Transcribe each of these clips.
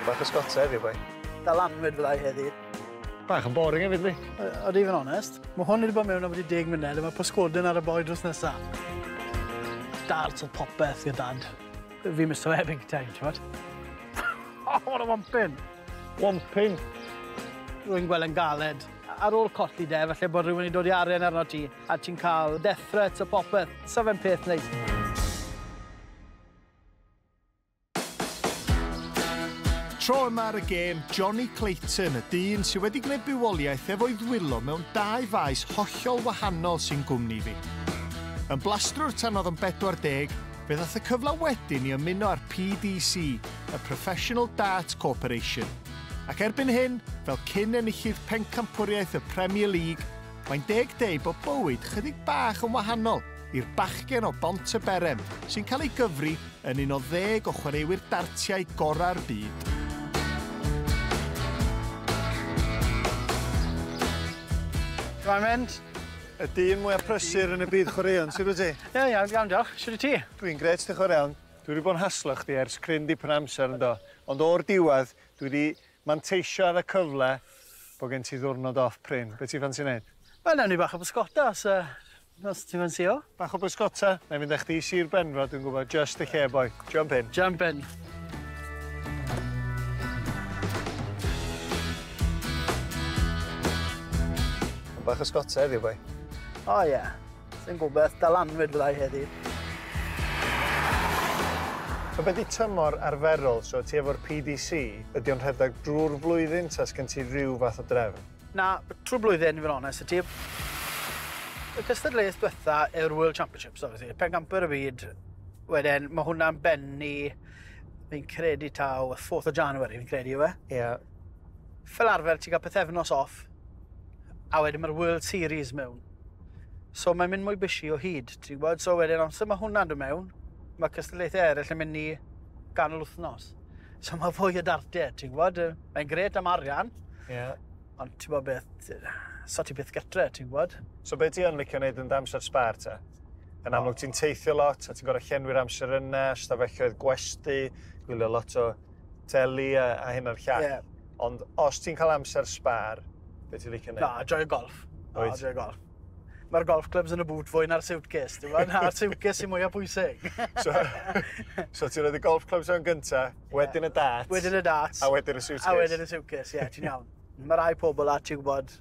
Bach o sgota heddiw, boi. Dalanwyd fyddai heddi. Bach yn boring hefyd, li. Odi, fod yn onest. Mae hwn wedi bod mewn am wedi 10 munud, a mae pysgodyn ar y boi dros nesa. Darts oedd popeth gyda dad. Fi'n miso e big time, ti'n bod? Oh, what a wompyn! Wompyn? Rwy'n gweld yn galed. Ar ôl colli de, falle bod rhywun wedi dod i arian arno ti, a ti'n cael death threats a popeth. Sa fe'n peth neis. Tro yma ar y gêm, Johnny Clayton, y dyn sydd wedi gwneud bywoliaeth efo'i ddwylo mewn dau faes hollol wahanol sy'n gwmni fi. Yn blastrwr tan oedd yn 40, fe ddath y cyfle wedyn i ymuno â'r PDC, y Professional Darts Corporation. Ac erbyn hyn, fel cyn enillydd pencampwriaeth y Premier League, mae'n deg deud bod bywyd chydig bach yn wahanol i'r bachgen o Bontyberem, sy'n cael ei gyfri yn un o 10 o chwaraewyr dartiau gorau'r byd. Mae'n mynd? Y dyn mwyaf prysur yn y byd chwaraeon, sut wyt ti? Ie, iawn, iawn, diolch. Sut wyt ti? Dwi'n grêt, diolch yn fawr iawn. Dwi wedi bod yn haslo chdi ers cryn dipyn amser yndo. Ond o'r diwedd, dwi wedi manteisio ar y cyfle bod gen ti ddiwrnod off prin. Be ti'n ffansi wneud? Wel, newn ni bach o bysgota, os ti'n ffansio. Bach o bysgota? Na i fynd â chdi i Sir Benfro, dwi'n gwybod, just y lle, boi. Jump in. Jump in. Bach o sgota heddiw, boi. O ie. Sy'n gobeith dalanwyd fyddai heddi. So be di tymor arferol, so ti efo'r PDC, ydy o'n rhedeg drwy'r flwyddyn, ta sgen ti rhyw fath o drefn? Na, trwy'r blwyddyn, i fod yn onest, y ti. Y cystadleuaeth diwetha yw'r World Championships, obviously. Pencampwyr y byd, wedyn, mae hwnna'n bennu, fi'n credu taw, y 4th o January, fi'n credu yw e. Ie. Fel arfer, ti'n cael pythefnos off, a wedyn mae'r World Series mewn. So mae'n mynd mwy busy o hyd, ti'n gwybod? So wedyn, amser mae hwnna'n dod mewn, mae cystadlaethau eraill yn mynd i ganol wythnos. So mae fwy o dartiau, ti'n gwybod? Mae'n grêt am arian. Ie. Ond ti'n gwybod beth, so ti byth gytre, ti'n gwybod? So be ti yn licio wneud yn dy amser sbâr ta? Yn amlwg ti'n teithio lot, a ti'n gorfod llenwi'r amser yna, stafelloedd gwesty, gwylio lot o teli a hyn a'r llall. Ie. Ond os ti'n cael amser sbâr, be ti'n licio wneud? Na, joio golf. Wyt? Na, joio golf. Mae'r golf clubs yn y boot fwy na'r suitcase, ti'n gwybod? Na'r suitcase sy'n mwyaf pwysig. So ti'n rhoi y golf clubs yn gynta, wedyn y darts. Wedyn y darts. A wedyn y suitcase. A wedyn y suitcase, ie, ti'n iawn. Mae rai pobl a, ti'n gwybod,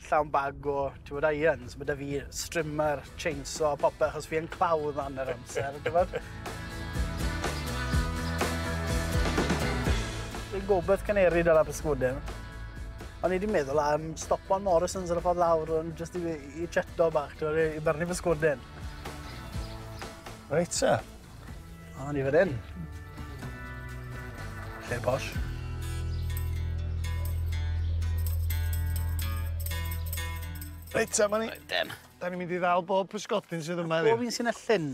llawn bag o, ti'n gwybod, irons, mae da fi strimmer, chainsaw, popeth, achos fi yn clawdd an yr amser, ti'n gwybod? Fi'n gobeith caneri dal ar bysgodyn. O'n i wedi meddwl am stopon Morrisons ar y ffordd lawr, ond jyst i cheto bach, ti'n gwbod, i brynu bysgodyn. Reit ta. O, ni fan hyn. Lle posh. Reit ta, ma' ni. Right then. Da ni'n mynd i ddal bob pysgodyn sydd yma heddiw. Bob un sy'n y llyn.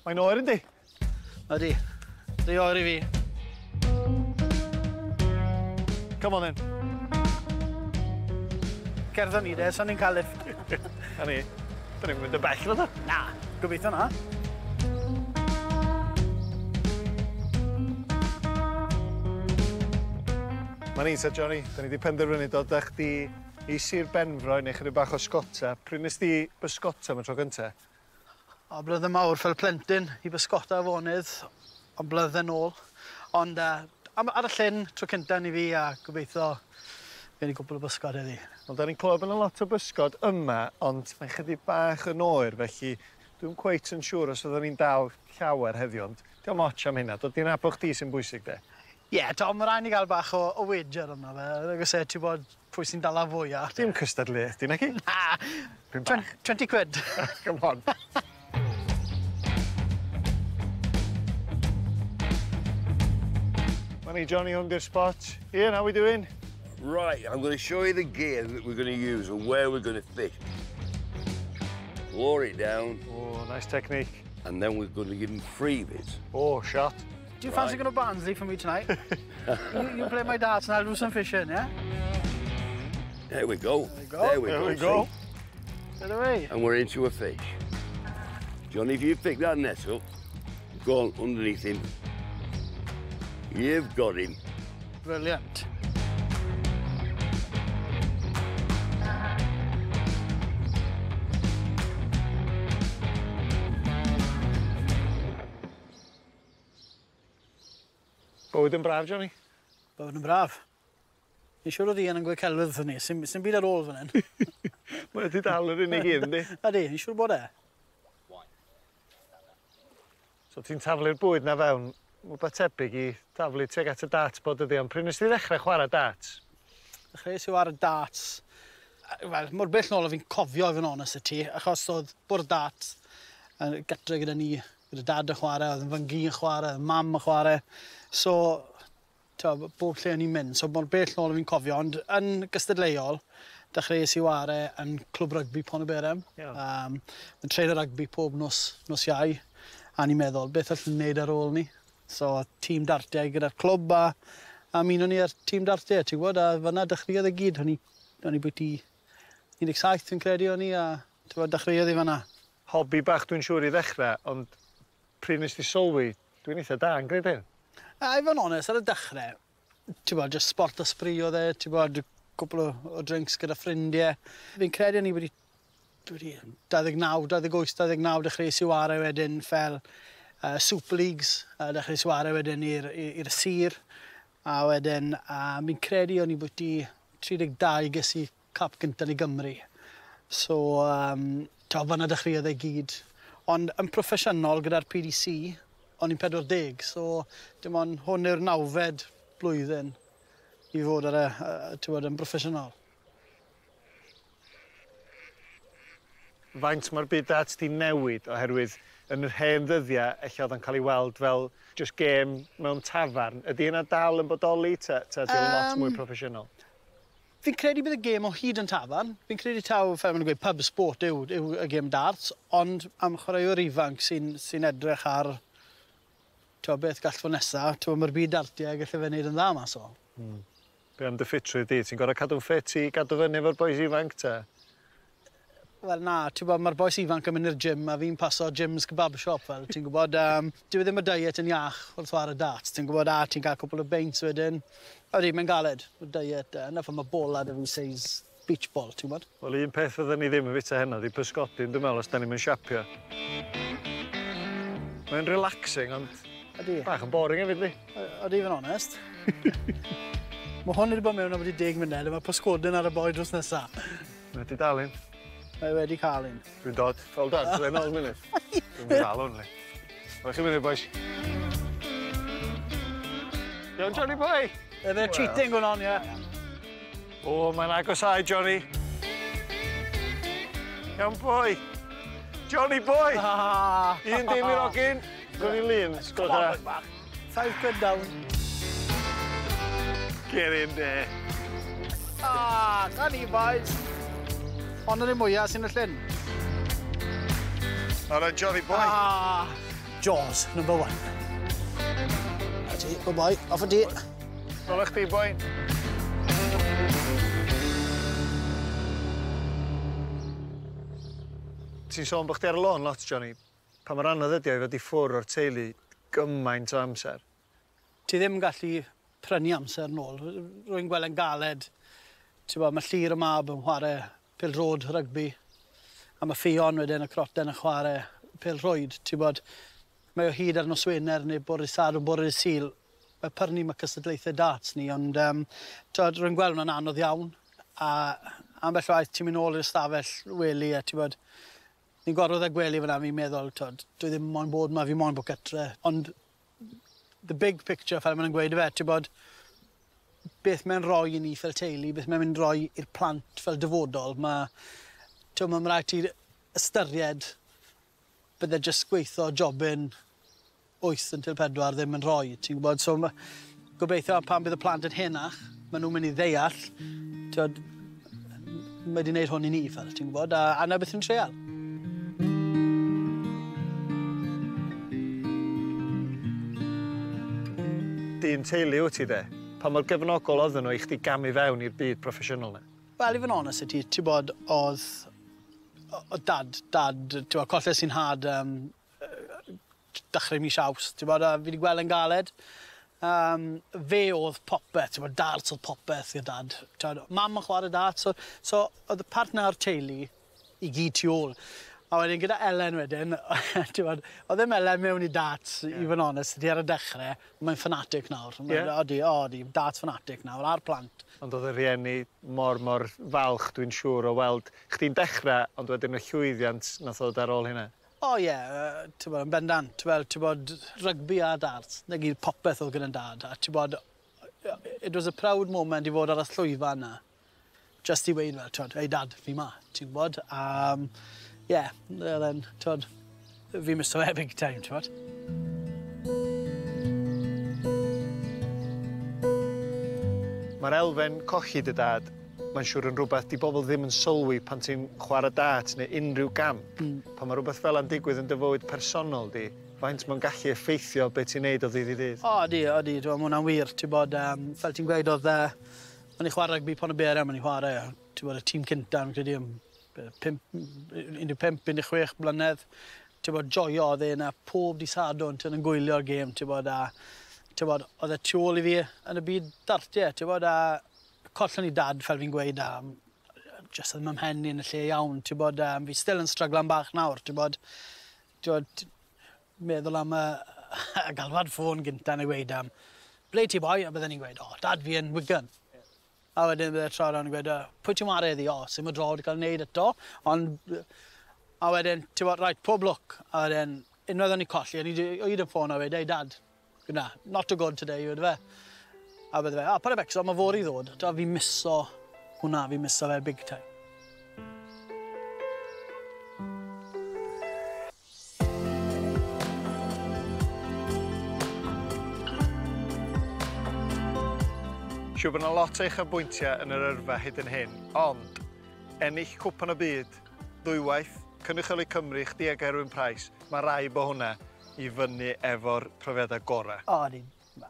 Mae'n oer yndi? Ydi. Rhy oer i fi. Come on then. Cerddon ni de, so ni'n cael lift. Na ni. Da ni'n mynd yn bell fod o. Na, gobeithio na. Ma' ni ta, Johnny, da ni wedi penderfynu dod â chdi i Sir Benfro i neu chydig bach o sgota. Pryd nes di bysgota am y tro gynta? O, blwyddyn mawr fel plentyn i bysgota afonydd, ond blwyddyn nôl. Ond ar y llyn, tro cynta ni fi a gobeithio gen i gwpl o bysgod heddi. Wel, da ni'n clywed bod yna lot o bysgod yma, ond mae'n chydig bach yn oer, felly dwi'n cweit yn siŵr os oedden ni'n dal llawer heddiw, ond diolch ots am hynna, dod i'n nabod chdi sy'n bwysig de. Ie, Tom, mae rhaid ni gael bach o wager yna fe. Nag oes e, ti'n bod pwy sy'n dala fwyaf. Dim cystadleuaeth, di naci? Na! Pyn bach. 20 quid. Come on. Ma' ni, Johnny, hwn di'r spot. Ian, how we doing? Right, I'm going to show you the gear that we're going to use and where we're going to fish. Lower it down. Oh, nice technique. And then we're going to give him freebies. Oh, shot. Do you fancy going to Barnsley for me tonight? You play my darts and I'll do some fishing, yeah? There we go. There we go. There we There go. we go. Straight away. And we're into a fish. Johnny, if you pick that net up, go on underneath him. You've got him. Brilliant. Bywyd yn braf, Johnny? Bywyd yn braf. Ni'n siŵr oedd Ian yn gweud celwydd wrthon ni. Sim byd ar ôl fan hyn. Mae wedi dal yr unig un, di? Ydy, ni'n siŵr bod e. So ti'n taflu'r bwyd na fewn, rhywbeth tebyg i taflu tuag at y dartboard ydi, ond pryd nes ti ddechrau chwarae darts? Dechreuais i chwarae darts, wel, mor bell nôl o fi'n cofio i fod yn onest i ti, achos oedd bwrdd darts yn gatre gyda ni, gyda dad yn chwarae, oedd yn fy yn chwarae, oedd mam yn chwarae. So, t'o, bob lle o'n i'n mynd, so mor bell nôl o fi'n cofio, ond yn gystadleuol, dechreuais i ware yn clwb rygbi Pont-y-berem. Yn treino rygbi pob nos Iau, a ni'n meddwl, beth allwn ni wneud ar ôl ni? So, tîm dartiau gyda'r clwb a ymuno ni ar tîm dartiau, ti'n gwybod, a fyna dechreuodd e gyd. O'n i bwyty 17, fi'n credu o'n i, a ti'n gwybod, dechreuodd i fyna. Hobi bach dwi'n siŵr i ddechrau, ond pryd nes ti sylwi, dwi'n eitha da yn gwneud hyn. A i fod yn onest, ar y dechrau, ti'n gwybod, just sport a sbri oedd e, ti'n gwybod, cwpl o drinks gyda ffrindiau. Fi'n credu o'n i wedi 29, 28, 29, dechreuais i ware wedyn fel Super Leagues, dechreuais i ware wedyn i'r sir, a wedyn, fi'n credu o'n i bwyty 32 ges i cap gyntaf i Gymru. So, to, fan'na dechreuodd e gyd. Ond yn proffesiynol gyda'r PDC, o'n i'n 40, so dim ond hwn yw'r 9fed blwyddyn i fod ar y, ti'n gwbod, yn broffesiynol. Faint mae'r byd darts di newid oherwydd yn yr hen ddyddiau, ella oedd o'n cael ei weld fel just gêm mewn tafarn. Ydy yna dal yn bodoli, ta ydy o'n lot mwy proffesiynol? Fi'n credu bydd y gêm o hyd yn tafarn. Fi'n credu taw, fel maen nhw'n gweud, pub sport yw y gêm darts, ond am chwaraewr ifanc sy edrych ar t'wo, beth gall fod nesaf, t'wo, mae'r byd dartiau gallu fe wneud yn dda mas o. Be am dy ffitrwydd di? Ti'n gorfod cadw'n ffit i gadw fyny efo'r bois ifanc ta? Wel na, ti'n gwbod, mae'r bois ifanc yn mynd i'r gym a fi'n paso Jim's kebab shop fel, ti'n gwybod, dyw e ddim y diet yn iach wrth chwarae darts, ti'n gwybod, a ti'n cael cwpl o beints wedyn. Ydy, mae'n galed, y diet, yna pham mae bola 'da fi size beach ball, ti'n gwybod? Wel, un peth fydden ni ddim yn fita heno, di pysgodyn, dwi'n meddwl, os da ni'n mynd siapio. Mae'n relaxing, ond Ydy. Bach yn boring hefyd, di? Ydy, fi'n onest. Mae hwn wedi bod mewn am wedi 10 munud, a mae pysgodyn ar y boi drws nesa. Mae wedi dal un. Mae wedi cael un. Dwi'n dod. Hold on, dwi'n ôl munud. Dwi'n mynd dal hwn, li. Rhaid chi munud, boys. Iawn, Johnny boy! A bit of cheating going on, yeah. O, mae'n agosau, Johnny. Iawn, boy. Johnny boy! Ah. 1-0 i'r ogyn. Gwni lun, sgwr da. £5 down. Get in there. Ah, da ni, boys. Ond yr un mwyaf sy'n y llyn. All right, Johnny boy. Ah, Jaws, number 1. A ti, good boy, off y ti. Nôl chdi, boy. Ti'n sôn bod chdi ar y lôn lot, Johnny. Pa mor anodd ydi o i fod i ffwrdd o'r teulu gymaint o amser? Ti ddim yn gallu prynu amser nôl. Rwy'n gweld yn galed. Ti'n bod, mae Llyr y mab yn chwarae pêl-droed rygbi, a mae Ffion wedyn y croten yn chwarae pêl-rwyd. Ti'n bod, mae o hyd ar nos Wener neu bore Sadwrn, bore Sul. Mae pyrnu mae cystadlaethau darts ni, ond t'wod, rwy'n gweld hwnna'n anodd iawn. A ambell waith ti'n mynd nôl i'r ystafell wely a ti'n bod, ni'n gorfod â gwely fyna, fi'n meddwl, t'wod, dwi ddim moyn bod yma, fi moyn bod gytre. Ond the big picture, fel maen nhw'n gweud ife, ti'n bod, beth mae'n rhoi i ni fel teulu, beth mae'n mynd rhoi i'r plant fel dyfodol, mae, t'wod, mae'n rhaid ti ystyried bydde jyst gweithio jobyn 8 until 4 ddim yn rhoi, ti'n gwybod? So, gobeithio pan bydd y plant yn henach, maen nhw'n mynd i ddeall, t'wod, mae wedi gwneud hwn i ni fel, ti'n gwybod? A 'na beth yw'n treial. Dyn teulu wyt ti de? Pa mor gefnogol oedden nhw i chdi gamu fewn i'r byd proffesiynol 'na? Wel, i fod yn onest i ti, ti'n bod, oedd o dad, ti'n bod, colles i'n nhad dechrau mis Awst, ti'n bod, a fi wedi gweld yn galed. Fe oedd popeth, ti'n bod, darts oedd popeth gyda dad. T'wod, mam yn chwarae darts, so oedd y partner o'r teulu i gyd tu ôl. A wedyn gyda Ellen wedyn, ti'n bod, oedd ddim Ellen mewn i darts, i fod yn onest, di ar y dechrau, mae'n fanatic nawr. Ie? Odi, odi, darts fanatic nawr, a'r plant. Ond oedd y rhieni mor, mor falch, dwi'n siŵr, o weld chdi'n dechrau, ond wedyn y llwyddiant nath ddod ar ôl hynna. O ie, ti'n bod, yn bendant, fel, ti'n bod, rygbi a darts, na gyd popeth oedd gyda'n dad, a ti'n bod, it was a proud moment i fod ar y llwyfan na, just i weud fel, ti'n bod, "Ei dad, fi ma," ti'n gwybod, ie, oedd e'n, ti'n bod, fi miso fe big time, ti'n bod. Mae'r elfen colli dy dad, mae'n siŵr yn rhywbeth di bobl ddim yn sylwi pan ti'n chwarae dart neu unrhyw gamp. Pan mae rhywbeth fel yna'n digwydd yn dy fywyd personol di, faint mae'n gallu effeithio beth ti'n neud o ddydd i ddydd? O, odi, odi, dwi'n meddwl, hwnna'n wir, ti'n bod, fel ti'n gweud, oedd, o'n i chwarae rygbi Pont-y-bere, o'n i chwarae, ti'n bod, y tîm cynta, yn credu am 15, 16 blynedd, ti'n bod, joio oedd e yna pob di Sadwrn, ti'n yn gwylio'r gêm, ti'n bod, a, ti'n bod, oedd e tu ôl i fi yn y byd dartiau, ti'n bod, a collon ni dad, fel fi'n gweud, a just ddim ym mhen i yn y lle iawn, ti'n bod, fi still yn stryglan bach nawr, ti'n bod, meddwl am y galwad ffôn gynta yn ei weud am, "Ble ti, boi?" A bydden ni'n gweud, "O, dad fi yn Wigan." A wedyn bydde troi rownd yn gweud, "O, pwy ti'n ware iddi?" "O, sy'n draw wedi cael wneud eto." Ond, a wedyn, ti'n bod, "Right, pob lwc." A wedyn, unwaith o'n i colli, o'n i oed yn ffôn a weud, "Hey dad, gyda, not too good today," wedi fe. A bydde fe, "O, paid â becso, mae fory ddod." Da, fi miso hwnna, fi miso fe big time. Siŵr bod yna lot o uchafbwyntiau yn yr yrfa hyd yn hyn, ond ennill Cwpan y Byd, ddwywaith, cynrychioli Cymru, chdi ag Gerwyn Price, mae rai bo hwnna i fyny efo'r profiadau gorau. O, di,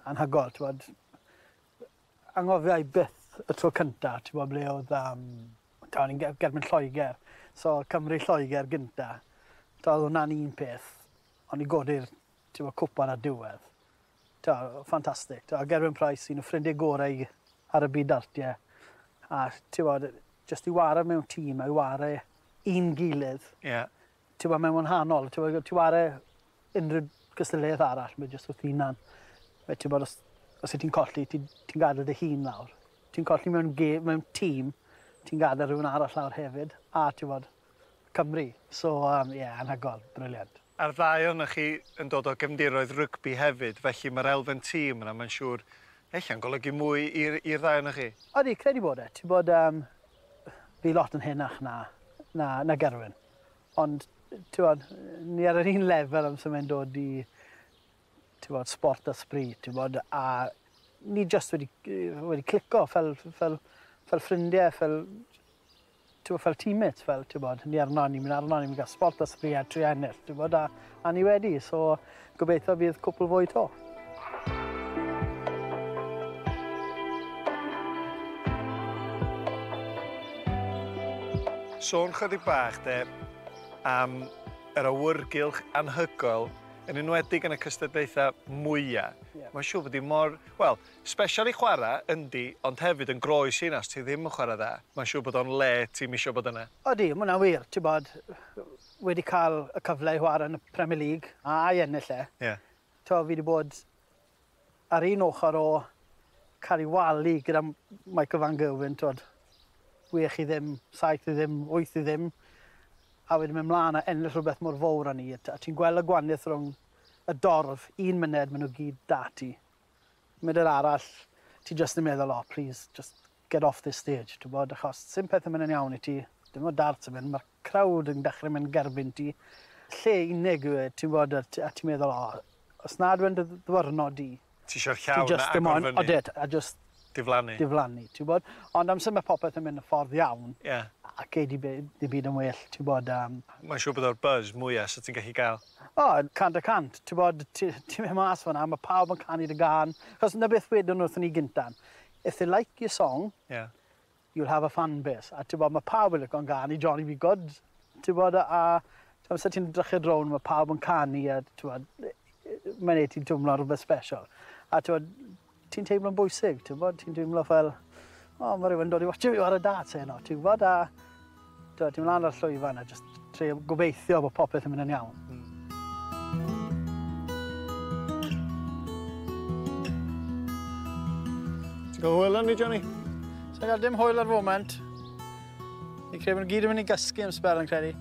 anhygoel, ti'n bod. Anghofia i byth y tro cynta, ti'n bod, ble oedd, ta, o'n i'n gerbyn Lloegr. So, Cymru-Lloegr gynta. Ta, oedd hwnna'n un peth, ond i godi'r, ti'n bod, cwpan ar diwedd. Ta, ffantastig. Ta, Gerwyn Price, un o ffrindiau gorau i ar y byd dartiau. A, ti'n bod, jyst i ware mewn tîm a i ware un gilydd, ti'n bod, mewn wahanol. Ti'n bod, ti ware unrhyw gystadleuaeth arall, mae jyst wrth hunan. Fe, ti'n bod, os wyt ti'n colli, ti'n ti gadael dy hun lawr. Ti'n colli mewn tîm, ti'n gadael rhywun arall lawr hefyd. A ti'n bod, Cymru. So, ie, yeah, anhygoel, brilliant. A'r ddau ohonoch chi yn dod o gefndiroedd rygbi hefyd, felly mae'r elfen tîm yna, mae'n siŵr, ella'n golygu mwy i'r ddau ohonoch chi. Odi, credu bod e. Ti'n bod, fi lot yn henach na Gerwyn. Ond, ti'n bod, ni ar yr un lefel am sy'n mynd dod i, ti'n bod, sport a sbri, ti'n bod, a ni just wedi clico fel ffrindiau, fel, ti'n bod, fel teammates, fel, ti'n bod, ni arno, ni'n mynd arno, ni'n mynd gael sport a sbri a tri ennill, ti'n bod, a ni wedi, so gobeithio bydd cwpl fwy to. Sôn chydig bach, de, am yr awyrgylch anhygoel, yn enwedig yn y cystadlaethau mwyaf. Mae'n siŵr bod hi mor, wel, special i chwarae, yndi, ond hefyd yn groes i hynna, os ti ddim yn chwarae dda. Mae'n siŵr bod o'n le ti'n misio bod yna. Odi, mae hwnna'n wir. Ti'n bod, wedi cael y cyfle i chwarae yn y Premier League a i ennill e. Ti'n fi wedi bod ar un ochr o cael ei walu gyda Michael Van Gerwen, ti'n bod, 6-0, 7-0, 8-0, a wedyn mynd mlaen a ennill rhywbeth mor fawr â ni. A ti'n gweld y gwahaniaeth rhwng y dorf, un munud, maen nhw gyd da ti. Mynd yr arall, ti just yn meddwl, "Oh, please, just get off this stage," ti'n bod, achos sim peth yn mynd yn iawn i ti, dim o darts yn mynd, mae'r crowd yn dechrau mynd gerbyn ti. Lle unig yw e, ti'n bod, a ti'n meddwl, "Oh, os nad yw'n dy ddwrnod di," Ti eisiau'r ti llaw na just dim agor ond, fyny. odit, a just Diflannu. Diflannu, ti'n bod. Ond amser mae popeth yn mynd y ffordd iawn, a cei di byd yn well, ti'n bod. Mae'n siŵr bod o'r buzz mwyaf sydd ti'n gallu gael. O, 100%, ti'n bod, ti'n mynd mas fan'na, mae pawb yn canu dy gan. Chos na beth wedyn wrthyn ni gyntan. "If they like your song, you'll have a fan base." A ti'n bod, mae pawb yn licio'n gân i Johnny B. Goode. Ti'n bod, a amser ti'n drychyd rownd, mae pawb yn canu, a ti'n bod, mae'n neud ti'n twmlo rhywbeth special. A ti'n teimlo'n bwysig, ti'n gwybod? Ti'n teimlo fel, o, mae rhywun dod i watcho fi ar y darts heno, ti'n gwybod? A ti'n mynd lan ar llwyfan a just trio gobeithio bod popeth yn mynd yn iawn. Ti'n cael hwyl arni, Johnny? Sa'n cael dim hwyl ar foment. Fi'n credu bod nhw gyd yn mynd i gysgu am sbel yn credu.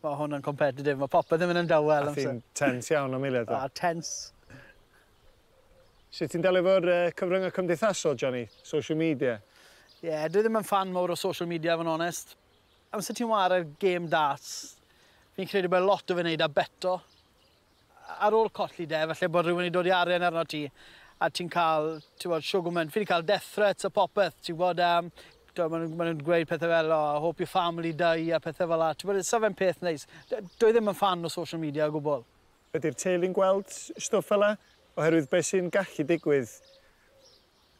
Mae hwn yn competitive, mae popeth yn mynd yn dawel. A ti'n tense iawn am eiliad. A, tense. Sut ti'n delio efo'r cyfryngau cymdeithasol, Johnny? Social media? Ie, yeah, dwi ddim yn fan mawr o social media, fo'n onest. Amser ti'n ware'r game darts, fi'n credu bod lot o fe wneud â beto. Ar ôl colli de, falle bod rhywun wedi dod i arian arno ti, a ti'n cael, ti'n bod, siwgwment, fi wedi cael death threats a popeth, ti'n bod, maen nhw'n gweud pethau fel, oh, I hope your family die, a pethau fel la. Ti'n bod, sa fe'n peth neis. Dwi ddim yn fan o social media o gwbl. Ydy'r teulu'n gweld stwff fel la? Oherwydd beth sy'n gallu digwydd,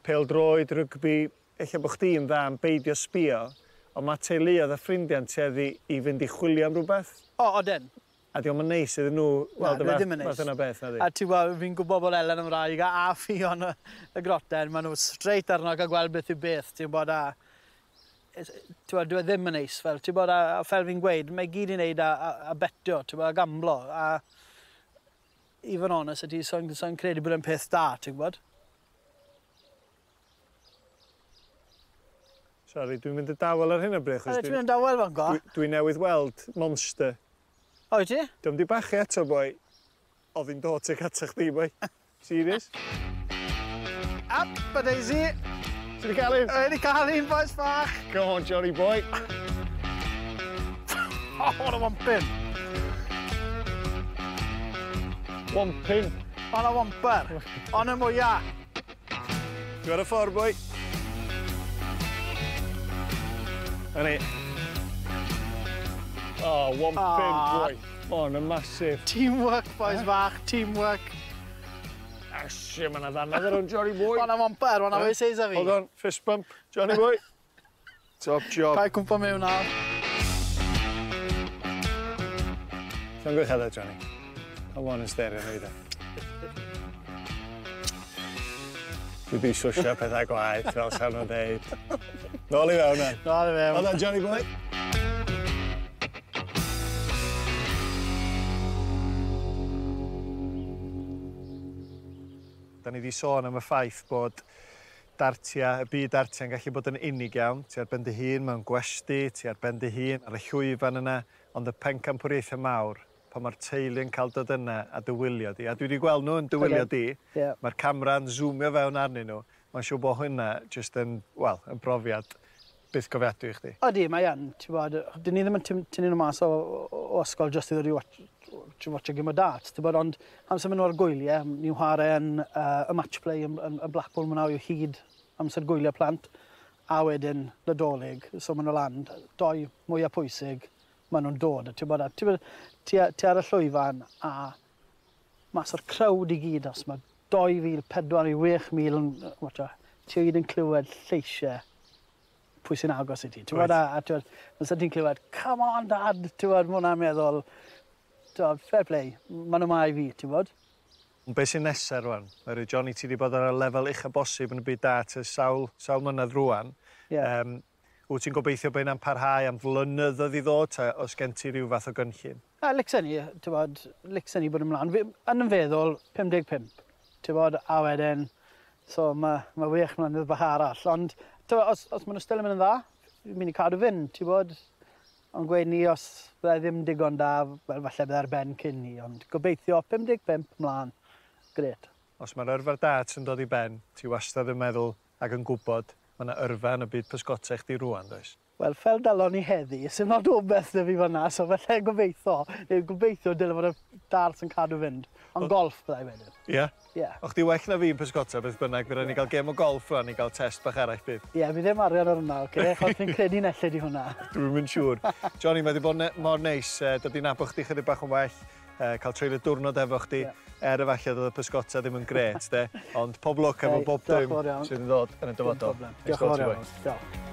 pêl-droed, rygbi, ella bod chdi'n dda am beidio sbio, ond mae teuluoedd a ffrindiau'n tueddu i fynd i chwilio am rhywbeth. O, odyn. A dio'm yn neis iddyn nhw weld y fath yna beth, nadi? A ti'n gwybod, fi'n gwybod bod Elen yn wraig a Ffion y groten, maen nhw straight arno cael gweld beth yw beth, ti'n gwybod, a ti'n gwybod, dwi ddim yn neis, fel, ti'n gwybod, a fel fi'n gweud, mae gyd i wneud a betio, ti'n gwybod, a gamblo, a i fod yn onest, ydy, so'n credu bod e'n peth da, ti'n gwybod? Sorry, dwi'n mynd y dawel ar hyn o bryd. Ti'n mynd yn dawel fan go? Dwi newydd weld monster. O, wyt ti? Dio'm di bachu eto, boi. Oedd hi'n dod tuag ata chdi, boi. Serious? Up a daisy! Ti wedi cael un? Wedi cael un, boys bach! Go on, Johnny boy. Oh, what a wompin! Wompin? On a womper. On y mwyaf. Dwi ar y ffordd, boi. Yni. Oh, wompin, boy. Oh, on a massive. Teamwork, boys bach, teamwork. Asio, mae yna ddannedd ar hwn, Johnny boy. On a womper, on a fwy seis a fi. Hold on, fist bump, Johnny boy. Top job. Paid cwmpo mewn nawr. Llongyfarchiadau, Johnny. Come on yn sterio nhw i de. Dwi di swsio pethau gwaeth, fel sa'n nhw'n deud. Nôl i fewn, man. Nôl i fewn. Hold on, Johnny boy. Da ni wedi sôn am y ffaith bod dartia, y byd dartia'n gallu bod yn unig iawn. Ti ar ben dy hun mewn gwesty, ti ar ben dy hun ar y llwyfan yna, ond y pencampwriaethau mawr, pan mae'r teulu yn cael dod yna a dywylio di. A dwi wedi gweld nhw yn dywylio di, mae'r camera'n zoomio fewn arnyn nhw. Mae'n siŵr bod hynna jyst yn, wel, yn brofiad byth gofiadwy i chdi. Odi, mae yn, ti'n bod, dyn ni ddim yn tynnu nhw mas o ysgol jyst i ddod i watch a game o darts, ti'n bod, ond amser maen nhw ar gwyliau, ni'n chwarae yn y match play yn Blackpool, maen nhw hyd amser gwyliau plant, a wedyn Nadolig, so maen nhw lan, doi mwyaf pwysig, maen nhw'n dod, ti'n bod, ti ar y llwyfan a mas o'r crowd i gyd, os mae 2,000, 4,000, 6,000 yn, ti o gyd yn clywed lleisiau pwy sy'n agos i ti. Ti'n bod, a ti'n bod, ti'n clywed, come on dad, ti'n bod, ma' hwnna'n meddwl, ti'n bod, fair play, maen nhw ma i fi, ti'n bod. Ond beth sy'n nesaf rwan? Oherwydd, Johnny, ti wedi bod ar y lefel ucha bosib yn y byd dart ers sawl mlynedd rwan. Yeah. Wyt ti'n gobeithio bod hynna'n parhau am flynyddoedd i ddod, ta os gen ti ryw fath o gynllun? A licsen ni, ti'n bod, licsen ni bod ymlaen. Yn yn feddwl, 55, ti'n bod, a wedyn, so mae 6 mlynedd bach arall. Ond, ti'n bod, os maen nhw still yn mynd yn dda, fi'n mynd i cadw fynd, ti'n bod. Ond gweud ni, os bydde ddim digon da, wel, falle bydde ar ben cyn ni, ond gobeithio 55 mlaen, gret. Os mae'r yrfa'r darts yn dod i ben, ti wastad yn meddwl ac yn gwybod mae yna yrfa yn y byd pysgota i chdi rwan, does? Wel, fel dalon ni heddi, sy'n lot o beth da fi fan'na, so falle gobeithio, neu gobeithio dyle fod y darts yn cadw fynd. Ond golf byddai wedyn. Ie? Ie. O chdi well na fi'n pysgota beth bynnag, fe rhaid ni gael gêm o golf rwan i gael test bach arall bydd. Ie, fi ddim arian ar hwnna, oce? Achos fi'n credu'n ellid i hwnna. Dwi'm yn siŵr. Johnny, mae wedi bod mor neis dod i nabod chdi chydig bach yn well, cael treulio diwrnod efo chdi, er efallai doedd y pysgota ddim yn grêt, de. Ond pob lwc efo bob dim sydd yn dod yn y dyfodol. Diolch yn fawr iawn. Diolch.